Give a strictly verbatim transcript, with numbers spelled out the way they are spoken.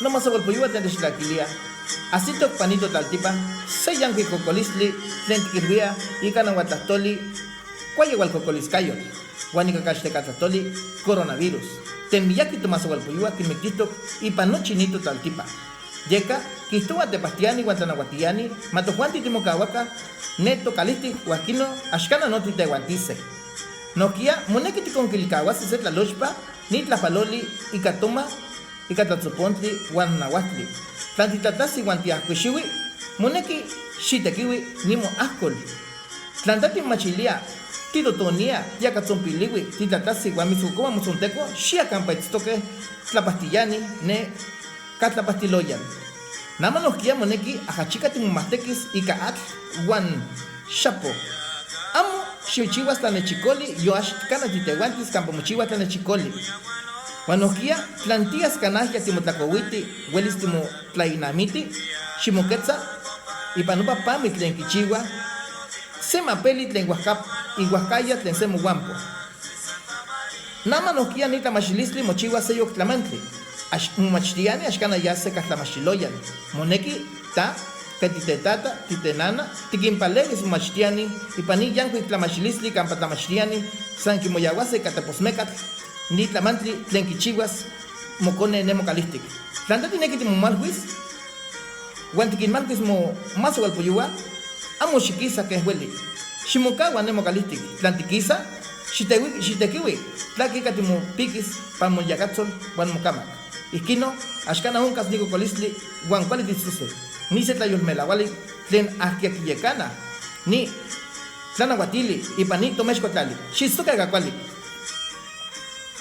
Nomasewalpoyua tlen techtlakilia. Ajsitok pani totaltipan se yankuik kokolistli tlen tikilwia ika nawatlajtoli kuayewalkokoliskayotl uan ika kaxtekatlajtoli coronavirus tlen miyaki tomasewalpoyua kinmiktijtok ipan nochi ni totaltipan. Yeka, kijtowa tepajtiani uan tlanawatiani ma tojuanti timokawaka ne tokalijtik uan kino axkana no titeuantise. Nojkia, moneki tikonkilkawaskej se tlalochpa ni tlajpaloli ika toma, ika tlatzopontli uan nawajtli. Tlan titlatasi uan tiahkoxiwi, moneki xitekiwi ni moajkol. Tlan ta timomachilia, titotonia, tiakatzompiliwi, titlatasi uan mitskokowa motzonteko, xia kampa itztokej tlapajtiani ne katlapajtiloyan. Nama nojkia moneki ajachika timomajtekis ika atl uan xapo. Amo xichiwas tlanechikoli, yoaxkana titeuantis kampa mochiwa tlanechikoli. Uan nojkia, tlan tias kanaj ya timotlakowiti, welis timotlainamiti, ximoketza ipan nopa pamil tlen kichiwa se mapeli tlen uajkap iuajkaya tlen se mowampo. Nama nojkia ni tlamachilistli mochiwa se yoktlamantli. Ax momachtiani axkana ya se kajtlamachtiloyan. Moneki ta, ken titetata, titenana, tikinpalewis momachtiani ipan ni yankuik tlamachilistli kampa tlamachtiani san kimoyawase ika teposmekatl ni tlamantli tlen kichiwas mokone ne mokalijtik. Tlan ta tineki timomalwis uan tikinmalwis momasewalpoyua, amo xikisa kej weli. Ximokawa ne mokalijtik. Tlan tikisa, xitewi-, xitekiwi tlaki ika timopikis pan moyakatzol uan mokamak. Ijkino, axkana onkas ni kokolistli uan kuali tiitztose. Ni se tlayolmelauali tlen ajkia kiyekana ni tlanawatili ipan ni tomexkotlali. Xiitztoka ika kuali.